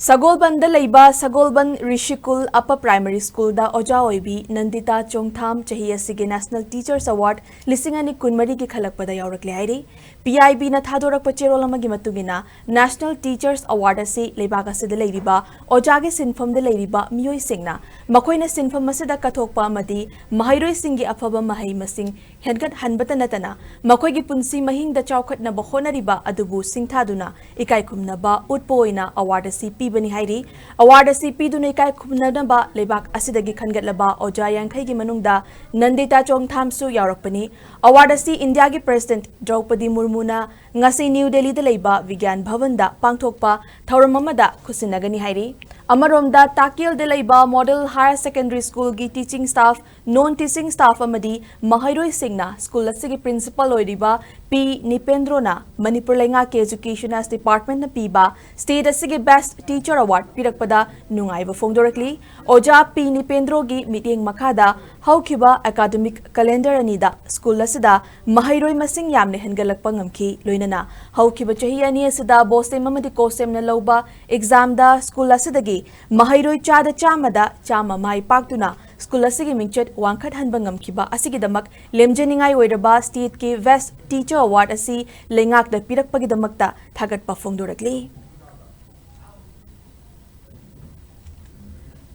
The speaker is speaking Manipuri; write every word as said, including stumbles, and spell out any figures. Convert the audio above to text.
ꯁꯒꯣꯜꯕꯟꯗ ꯂꯩꯕ ꯁꯒꯣꯜꯕꯟ ꯔꯤꯁꯤꯀꯨꯜ ꯑꯞꯄꯔ ꯄ꯭ꯔꯥꯏꯃꯔꯤ ꯁ꯭ꯀꯨꯜꯗ ꯑꯣꯖꯥ ꯑꯣꯏꯕꯤ ꯅꯟꯗꯤꯇꯥ ꯆꯣꯡꯊꯥꯝ ꯆꯍꯤ ꯑꯁꯤꯒꯤ National Teachers Award ꯂꯤꯁꯤꯡ ꯑꯅꯤ ꯀꯨꯟꯃꯔꯤꯒꯤ ꯈꯜꯂꯛꯄꯗ ꯌꯥꯎꯔꯛꯂꯦ ꯍꯥꯏꯔꯤ꯫ ꯄꯤ ꯑꯥꯏ ꯕꯤꯅ ꯊꯥꯗꯣꯔꯛꯄ ꯆꯦꯔꯣꯜ ꯑꯃꯒꯤ ꯃꯇꯨꯡ ꯏꯟꯅ, National Teachers Award ꯑꯁꯤ ꯂꯩꯕꯥꯛ ꯑꯁꯤꯗ ꯂꯩꯔꯤꯕ ꯑꯣꯖꯥꯒꯤ ꯁꯤꯟꯐꯝꯗ ꯂꯩꯔꯤꯕ ꯃꯤꯑꯣꯏꯁꯤꯡꯅ ꯃꯈꯣꯏꯅ ꯁꯤꯟꯐꯝ ꯑꯁꯤꯗ ꯀꯠꯊꯣꯛꯄ ꯑꯃꯗꯤ ꯃꯍꯩꯔꯣꯏꯁꯤꯡꯒꯤ ꯑꯐꯕ ꯃꯍꯩ ꯃꯁꯤꯡ ꯍꯦꯟꯒꯠꯍꯟꯕꯇ ꯅꯠꯇꯅ ꯃꯈꯣꯏꯒꯤ ꯄꯨꯟꯁꯤ ꯃꯍꯤꯡꯗ ꯆꯥꯎꯈꯠꯅꯕ ꯍꯣꯠꯅꯔꯤꯕ ꯑꯗꯨꯕꯨ ꯁꯤꯡꯊꯥꯗꯨꯅ ꯏꯀꯥꯏ ꯈꯨꯝꯅꯕ ꯎꯠꯄ ꯑꯣꯏꯅ award ꯑꯁꯤ ꯄꯤꯕꯅꯤ ꯍꯥꯏꯔꯤ꯫ Award ꯑꯁꯤ ꯄꯤꯗꯨꯅ ꯏꯀꯥꯏ ꯈꯨꯝꯅꯅꯕ ꯂꯩꯕꯥꯛ ꯑꯁꯤꯗꯒꯤ ꯈꯟꯒꯠꯂꯕ ꯑꯣꯖꯥ ꯌꯥꯡꯈꯩꯒꯤ ꯃꯅꯨꯡꯗ ꯅꯟꯗꯤꯇꯥ ꯆꯣꯡꯊꯥꯝꯁꯨ ꯌꯥꯎꯔꯛꯄꯅꯤ꯫ Award ꯑꯁꯤ ꯏꯟꯗꯤꯌꯥꯒꯤ President ꯗ꯭ꯔꯧꯄꯗꯤ ꯃꯨꯔꯃꯨꯅ ꯉꯁꯤ ꯅ꯭ꯌꯨ ꯗꯦꯜꯂꯤꯗ ꯂꯩꯕ ꯕꯤꯒ꯭ꯌꯥꯟ ꯚꯕꯟꯗ ꯄꯥꯡꯊꯣꯛꯄ ꯊꯧꯔꯝ ꯑꯃꯗ ꯈꯨꯠꯁꯤꯟꯅꯒꯅꯤ ꯍꯥꯏꯔꯤ꯫ ꯑꯃꯔꯣꯝꯗ, ꯇꯥꯀꯦꯜꯗ ꯂꯩꯕ Model Higher Secondary Schoolꯒꯤ teaching staff, non teaching staff ꯑꯃꯗꯤ ꯃꯍꯩꯔꯣꯏꯁꯤꯡꯅ ꯁ꯭ꯀꯨꯜ ꯑꯁꯤꯒꯤ principal ꯑꯣꯏꯔꯤꯕ ꯄꯤ ꯅꯤꯄꯦꯟꯗ꯭ꯔꯣꯅ ꯃꯅꯤꯄꯨꯔ ꯂꯩꯉꯥꯛꯀꯤ Education Departmentꯅ ꯄꯤꯕ state ꯑꯁꯤꯒꯤ Best Teacher Award ꯄꯤꯔꯛꯄꯗ ꯅꯨꯡꯉꯥꯏꯕ ꯐꯣꯡꯗꯣꯔꯛꯂꯤ꯫ ꯑꯣꯖꯥ ꯄꯤ ꯅꯤꯄꯦꯟꯗ꯭ꯔꯣꯒꯤ ꯃꯤꯠꯌꯦꯡ ꯃꯈꯥꯗ ꯍꯧꯈꯤꯕ academic calendar ꯑꯅꯤꯗ ꯁ꯭ꯀꯨꯜ ꯑꯁꯤꯗ ꯃꯍꯩꯔꯣꯏ ꯃꯁꯤꯡ ꯌꯥꯝꯅ ꯍꯦꯟꯒꯠꯂꯛꯄ ꯉꯝꯈꯤ꯫ ꯂꯣꯏꯅꯅ ꯍꯧꯈꯤꯕ ꯆꯍꯤ ꯑꯅꯤ ꯑꯁꯤꯗ BOSEM ꯑꯃꯗꯤ COHSEMꯅ ꯂꯧꯕ examꯗ ꯁ꯭ꯀꯨꯜ ꯑꯁꯤꯗꯒꯤ ꯃꯍꯩꯔꯣꯏ ꯆꯥꯗ ꯆꯥꯝꯃꯗ ꯆꯥꯝꯃ ꯃꯥꯏ ꯄꯥꯛꯇꯨꯅ ꯁ꯭ꯀꯨꯜ ꯑꯁꯤꯒꯤ ꯃꯤꯡꯆꯠ ꯋꯥꯡꯈꯠꯍꯟꯕ ꯉꯝꯈꯤꯕ ꯑꯁꯤꯒꯤꯗꯃꯛ ꯂꯦꯝꯖꯅꯤꯡꯉꯥꯏ ꯑꯣꯏꯔꯕ stateꯀꯤ Best Teacher Award ꯑꯁꯤ ꯂꯩꯉꯥꯛꯅ ꯄꯤꯔꯛꯄꯒꯤꯗꯃꯛꯇ ꯊꯥꯒꯠꯄ ꯐꯣꯡꯗꯣꯔꯛꯂꯤ꯫